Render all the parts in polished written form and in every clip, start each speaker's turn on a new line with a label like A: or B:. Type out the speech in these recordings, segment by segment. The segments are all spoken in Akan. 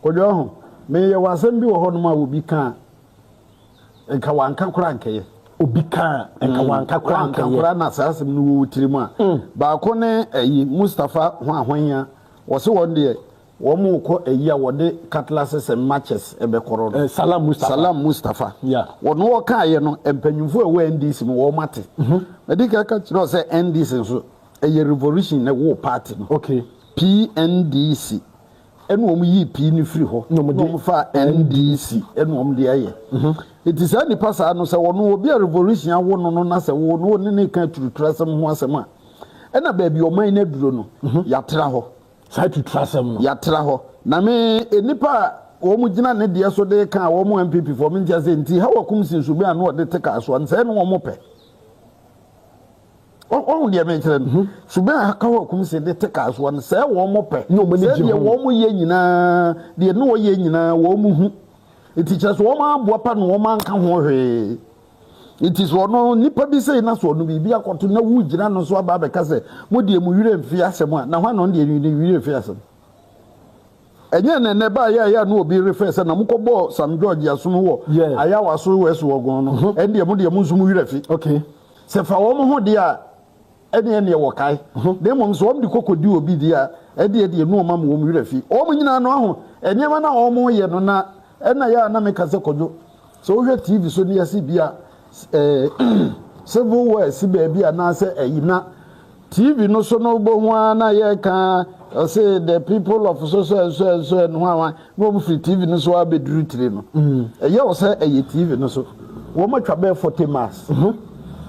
A: Kwadwo ho, meyɛ wɔ asɛm bi wɔ hɔnom a obi ka a, nka wanka koraa nkɛyɛ.
B: Obi ka a, nka wanka koraa
A: Wanka
B: nkɛyɛ.
A: koraa na saa asɛm no wɔ wo tirim a. Baako ne ayi, Mustapha Hwanhwanya, wɔse wɔn deɛ, wɔn rekɔ ayi a wɔde cutlasses and matches bɛkɔrɔ no.
B: Salam Mustapha.
A: Salam Mustapha.
B: Yeah.
A: Wɔn wɔkaeɛ no, mpanyinfoɔ a ɛwɔ NDC mu wɔn ate. Madi kan ka kyerɛ wo sɛ NDC nso, ɛyɛ revolution na ɛwoo party no. PNDC. Ɛna wɔn yii P no firi hɔ
B: Na wɔn de
A: na wɔn faa NDC ɛna wɔn de ayɛ. Eti saa nipa saa no sɛ wɔn obi a revolution awo no no na sɛ wɔn wɔn ne ne ka turutura asɛm ho asɛm a, ɛna baabi ɔman no aduro no, yɛatra hɔ.
B: Saa turutura asɛm no.
A: Yɛatra hɔ. Na me nnipa a wɔn gyina ne deɛ so de ka a wɔn NPP foɔ mente aseɛ nti Hawa Koomson suban a na ɔde te kaa soɔ no sɛɛ ne wɔn pɛ. Wɔn deɛ mekyerɛ no, suban a Hawa Koomson de te kaa soɔ no sɛɛ wɔn pɛ.
B: Na wɔn ani
A: Sɛ
B: gye
A: deɛ
B: ho.
A: wɔn yɛ nyinaa, deɛ ne wɔyɛ nyinaa wɔn hu. Nti kyerɛ sɛ wɔn aboa pa na wɔn anka ho hwee. Nti sɛ ɔno nipa bi sei na sɛ ɔno biribi akɔto na wogyina no so aba abɛka sɛ mo deɛ mo werɛ mfi asɛm a, na hwan na ɔno deɛ ne werɛ fi asɛm? Ɛnyɛ na ɛnɛ baa yɛ a yɛ a na obi refɛ sɛ na mokɔbɔɔ Sam George asom wɔ Ayawaso West Wuogon no, ɛndeɛ mo deɛ mo nso mo werɛ fi. Sɛ fa wɔn ho deɛ a, ɛneɛ neɛ wɔkae. Na mmom sɛ wɔn de kɔ kɔdi obi deɛ a, ɛdeɛ deɛ no wɔn ama wɔn werɛ fi. Wɔn nyinaa no aho nneɛma no a wɔn yɛ no na ɛna yɛ a na meka sɛ Kwadwo, sɛ wohwɛ TV so ne yɛse bi a ɛɛ civil war asi baabi anaasɛ ayi na TV no so no wobɛhu ara na yɛka ɔse the people of so so and so and so and hwan hwan na wɔn firi TV no so abɛduru tire no. Ɛyɛ wo sɛ ɛyɛ TV no so. Wɔn atwa bɛyɛ 40 miles.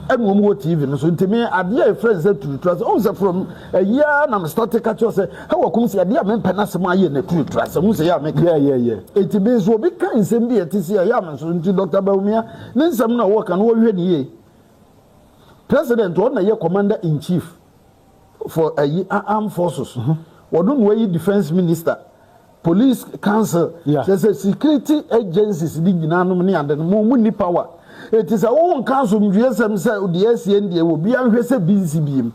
A: Ɛna wɔn wɔ TV no so. Nti me adeɛ a yɛfrɛ no sɛ turutura sɛ ɔhu sɛ from ɛyi ara na me start ka kyerɛ sɛ Hawa Koomson adeɛ a mempɛ n'asɛm ayɛ na turutura sɛ hu sɛ yɛ a meka. Enti me nso obi ka nsɛm bi a ɛte sei a ɛyɛ a me nso nti Dr. Bawumia ne nsɛm no a wɔka no wɔhwɛ ne yie. President ɔno na yɛ commander in chief for ayi armed forces. Ɔno na wayi defence minister, police council, kyerɛ sɛ security agencies ne nyinaa nom ne ade no mo mo nni power. Eti sɛ wo nka asomdwoeɛsɛm sɛ deɛ asie no deɛ obiara nhwɛ sɛ bi nsi biem.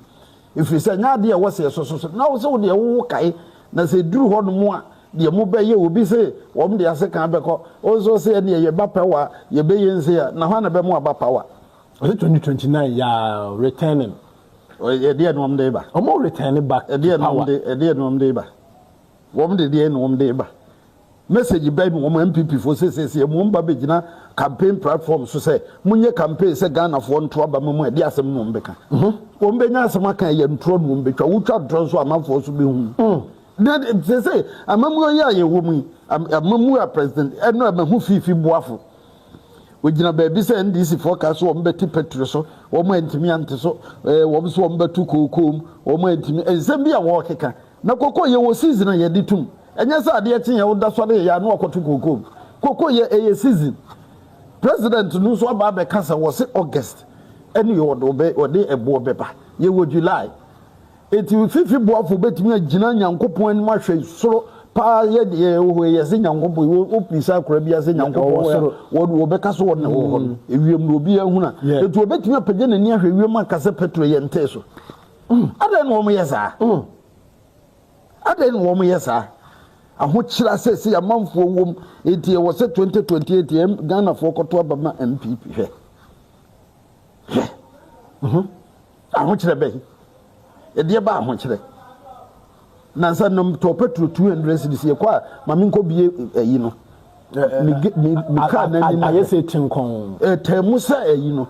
A: Ɛfiri sɛ ɛnyɛ adeɛ a ɛwɔ sɛ yɛsɔsɔ so. Na wo sɛ wo deɛ wo kae na sɛ ɛduru hɔ nom a deɛ mobɛyɛ obi se wɔn de asekan bɛkɔ wo nso se ɛneɛ yɛba power a yɛbɛyɛ nse a na hwan na bɛmo aba power?
B: Ɔse 2029 yaa returning.
A: Ɛdeɛ na wɔn de ba.
B: Wɔn return back to power.
A: Ɛdeɛ na wɔn de ba. Wɔn de deɛ na wɔn de ba. Message bɛn na wɔn NPP foɔ sesiesie wɔn ba bɛgyina campaign platform so sɛ monyɛ campaign sɛ Ghana foɔ nto aba ma mu a ɛdeɛ asɛm na wɔn bɛka. Wɔn bɛnya asɛm aka ɛyɛ ntorɔ na wɔn bɛtwa. Wotwa ntorɔ nso amanfoɔ nso bɛhu. Na sese amammuo yi a yɛwɔ mu yi, amammuo a president ɛno a mahu fiifi boafo. Wɔgyina baabi sɛ NDC foɔ kaa so wɔn bɛte petrol so, wɔn antumi ante so, wɔn nso wɔn bɛto kookoo mu, wɔn antumi, nsɛm bi a wɔrekeka. Na kokoo yɛ wɔ season a yɛde tum. Ɛnyɛ sɛ adeɛ kye yɛ woda sɔre yɛ a na wakɔto kookoo mu. Kokoo yɛ ɛyɛ season. President no nso aba abɛka sɛ wɔse August ɛne wɔde wɔde ɛboɔ bɛba. Yɛwɔ July. Enti fifi boafo betumi agyina Nyankopɔn anim ahwɛ soro paa yɛ deɛ ɛwɔ hɔ yi, yɛse Nyankopɔn, wobisa akora bi ase Nyankopɔn wɔ soro, wɔbɛka so wɔn na ɛwɔ hɔ no, ewiem no obiara hunu a, enti wɔbɛtumi apagya n'ani ahwɛ wiem aka sɛ Petro yɛ ntee so. Adɛn na wɔyɛ saa? Adɛn na wɔyɛ saa? Ahokyerɛ asɛsɛ amanfoɔ wom, enti ɛwɔ sɛ 2028 yɛn Ghanafoɔ kɔto aba ma NPP. Hwɛ. Hwɛ. Mhm. Ahokyerɛ bɛn? Ɛdeɛ ba ahokyerɛ. Nansa nom tɔ petrol 200 cedis yɛkɔ a ma menkɔ bie ayi no. Me me me car na anim.
B: Ayɛ sɛ kyenkɔn.
A: Ɛtɛn mu sɛ ayi no.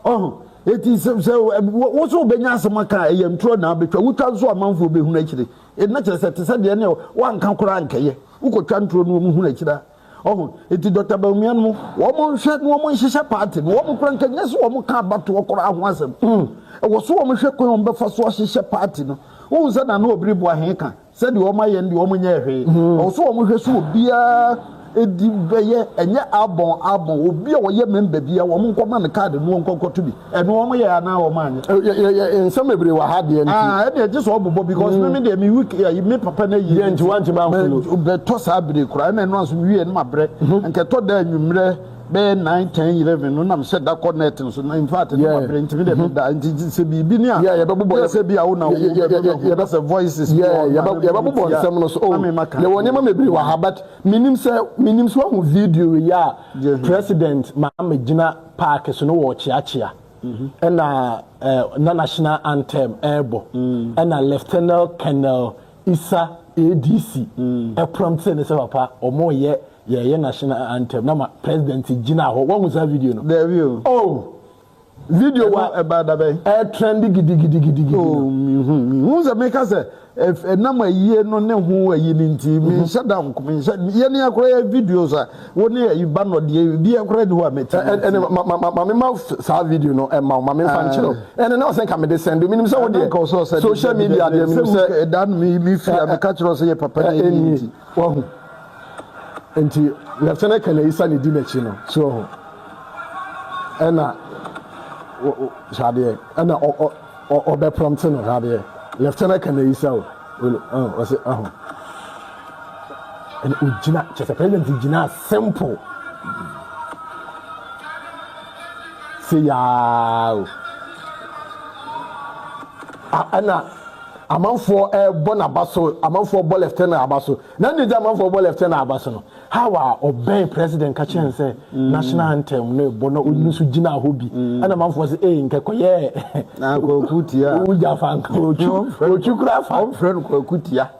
A: Ɔho. Eti sɛ sɛ wo so wobɛnya asɛm aka a ɛyɛ ntorɔ na abɛtwa. Wotwa nso amanfoɔ bɛhunu akyire. Ɛna kyerɛ sɛ te sɛ deɛ ne woanka koraa nkɛyɛ. Wokɔtwa ntorɔ no wɔn hunu akyire a. Ɔho, enti Dɔkta Bawumia nom, wɔn nhwɛ na wɔn nhyehyɛ party no, wɔn koraa nka nyɛ sɛ wɔn ka abatoɔ koraa ho asɛm. Ɛwɔ so wɔn hwɛ kwan a wɔn bɛfa so ahyehyɛ party no. Wohu sɛ Nana Obiri Boahen ka sɛ deɛ wɔn ayɛ no deɛ wɔn nyɛɛ hwee. Ɛwɔ so wɔn hwɛ so obiara di bɛyɛ, ɛnyɛ abɔn abɔn, obi a ɔyɛ member biara wɔn nkɔma no card no wɔn nkɔto bi. Ɛno wɔn yɛ anaa wɔn anyɛ?
B: Yɛ nsɛm bebree wɔ ha deɛ nti.
A: Ah, ɛdeɛ gye sɛ ɔbobɔ because me me deɛ me week ayi me papa na yie.
B: Deɛ nti wantumi anfolo.
A: Bɛtɔ saa bere koraa ɛna ɛno nso me wie no ma brɛ. Nka ɛtɔ da anwummerɛ bɛyɛ 9, 10, 11 no na mehyɛ da kɔ net no so na in fact ne mabrɛ nti me deɛ meda nti sɛ biribi ni a
B: yɛbɛbobɔ
A: yɛ sɛ bi a wo na wo bɛbɛ sɛ voices bi wɔ hɔ
B: yɛbɛbobɔ nsɛm no so oh yɛwɔ nneɛma bebree wɔ ha, but menim sɛ wahu video yi a President Mahama gyina park so no wɔ kyeakyea ɛna na national anthem ɛɛbɔ, ɛna Lieutenant Colonel Isa ADC ɛprompt ne sɛ, "Papa, ɔmo yɛ yɛyɛ national anthem," na ma president gyina hɔ. Wɔn saa video no?
A: Dabi o.
B: Oh, video wa.
A: Ɛba dabɛ.
B: Ɛtrend gidigidigidi.
A: Oh, mihu sɛ meka sɛ ɛnam ayie no ne ho ayi ne nti menhyɛ da nko menhyɛ yɛ ne akora yɛ videos a wo ne ayi ba no deɛ bi akora ni hɔ a mɛti.
B: Ɛne ma ma ma saa video no ɛma wo ma me nfa nkyerɛ wo. Ɛne na ɔsɛ nka mede send, menim sɛ wo deɛ social media deɛ, menim sɛ
A: ɛda no mi fi a meka kyerɛ sɛ yɛ papa ne ɛni nti.
B: Wahu, nti Lieutenant Colonel Isa ne di n'akyi no so ɔho, ɛna hwɛ adeɛ, ɛna ɔbɛ prompt no. Hwɛ adeɛ, Lieutenant Colonel Isa o, ɔsɛ ɔho, ɛna ogyina kyerɛ sɛ president gyina simple sɛ yaa o, ɛna amanfoɔ ɛrebɔ n'aba so, amanfoɔ bɔ lieutenant aba so, na ne gya amanfoɔ bɔ lieutenant aba so no, how a ɔbɛn president ka kyerɛ sɛ national anthem no ɛbɔ na ɔno nso gyina hɔ bi, ɛna amanfoɔ sɛ ee nkɛkɔyɛ
A: Na Kwaku Tia.
B: Wogya fa nka otwu otwu kura fa.
A: Ɔmfrɛ no Kwaku Tia.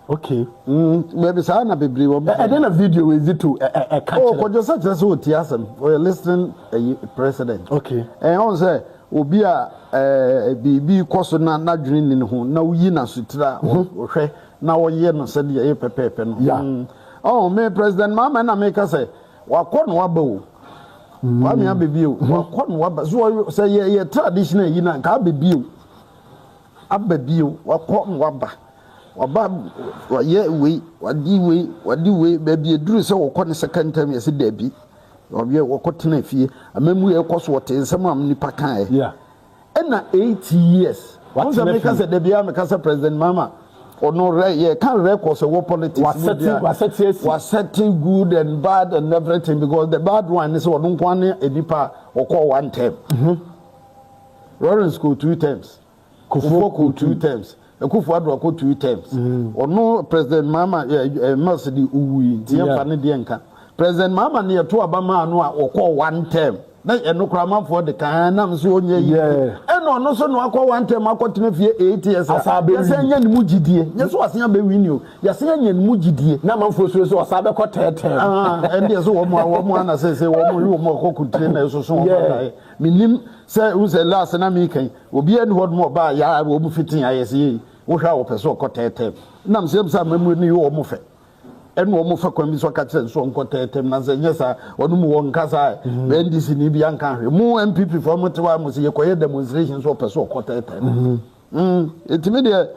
A: Baabi saa na bebree wɔ.
B: Ɛdɛn na video wei Zito ɛka
A: Oh,
B: kyerɛ?
A: Kɔdwo sɛ kyerɛ sɛ ɔtie asɛm, ɔyɛ listening ɛyi president. Ɔn sɛ obi a biribi kɔ so na n'adwene ni ne ho na woyi n'asotire a ɔhwɛ na ɔyɛ no sɛdeɛ ɛyɛ pɛpɛɛpɛ no. Ɔn me President Mahama na meka sɛ wakɔ no waba o. Kwame abɛbie o, wakɔ no waba so sɛ yɛ traditional yi na nka abɛbie o, aba bio, wakɔ no waba, waba wayɛ wei, wadi wei, wadi wei, baabi eduru sɛ wɔkɔ ne second term, yɛsɛ daabi, ɔyɛ wɔkɔ tena fie amamu yɛ kɔ so, wɔte nsɛm a nipa kan yɛ. Ɛna 8 years wɔn sɛ
B: Watena
A: meka
B: fie.
A: sɛ dabi a meka sɛ President Mahama ɔno rɛ yɛ ka record sɛ wɔ politics mu deɛ a,
B: Wasɛte asi.
A: Wasɛte good and bad and everything, because the bad one ne sɛ ɔno nko ne nipa a ɔkɔɔ one term. Lawrence kɔ two terms, Kufuor kɔ two terms, Akufo Addo akɔ two terms. Ɔno President Mahama ɛ ɛ Mills de owu yi nti yɛmfa ne deɛ nka. President Mahama ne yɛto aba maa no a ɔkɔɔ one term na ɛno koraa amanfoɔ de kan nam so ɔnyɛ yi, ɛna ɔno nso na wakɔ one term akɔtena fie 8 years a
B: Asa abɛwi.
A: Yɛsɛ anya ne mu gyidie, nyɛ sɛ wasen abɛwi ni o, yɛsɛ anya ne mu gyidie.
B: Na amanfoɔ suro sɛ ɔsa bɛkɔ tɛɛtɛɛ.
A: Ah, ɛndeɛ sɛ wɔn a wɔn ana sɛ wɔn yi wɔn akɔ kuntire na ɛsoso wɔn adaeɛ menim sɛ n sɛ last na mi kan obiara ni hɔ nom ɔbaa yaa wɔn fitin ayɛ sɛ yie wohwɛ a wɔpɛ sɛ ɔkɔ tɛɛtɛm nam sɛ sɛ amamu no yi wɔn fɛ, ɛna wɔn fa kwan bi so ɔka kyerɛ nso ɔnkɔ tɛɛtɛm, na sɛ nyɛ saa ɔno mu wɔn nkasa NDC ni bi anka ahwɛ mu NPP fɔ mo te hɔ a mo sɛ yɛkɔyɛ demonstration so ɔpɛ sɛ ɔkɔ tɛɛtɛm. Etimi deɛ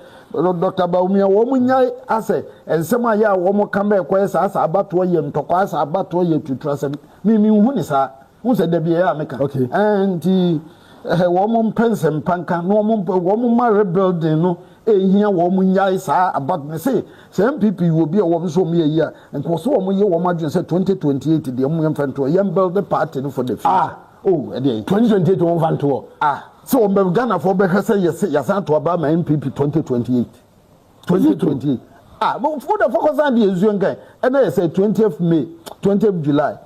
A: Dr. Bawumia wɔn nyae asɛ nsɛm a yɛ a wɔn ka bɛɛ kɔyɛ saa saa abatoɔ yɛ ntɔkwa, saa abatoɔ yɛ tutu asɛm mi hu ne saa n sɛ dabi ɛyɛ a meka. Nti wɔn mpɛ nsɛmpa nka na wɔn mpɛ wɔn ma rebuilding no ehia, wɔn nyae saa abat ne se sɛ NPP wɔ bi a wɔn nso wɔn yɛ yi a nkɔso wɔn yɛ wɔn adwene sɛ 2028 deɛ wɔn yɛn fɛn to yɛn build the party no for the future.
B: Ah.
A: Oh, ɛdeɛ
B: 2028 wɔn fa ntoɔ.
A: Ah, sɛ wɔn bɛ Ghanafoɔ bɛhwɛ sɛ yɛsɛ yɛsan to aba ma NPP 2028, 2028. Ah, mo fo de fɔkɔ san de nsuo nkan ɛna yɛ sɛ 20th May, 20th July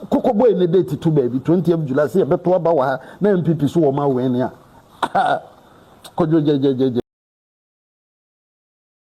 A: koko bɔ yi ne date to baabi 20th July sɛ yɛbɛto aba wɔ ha na NPP so wɔn awɛn ni a kɔdwo gyegyegyegye.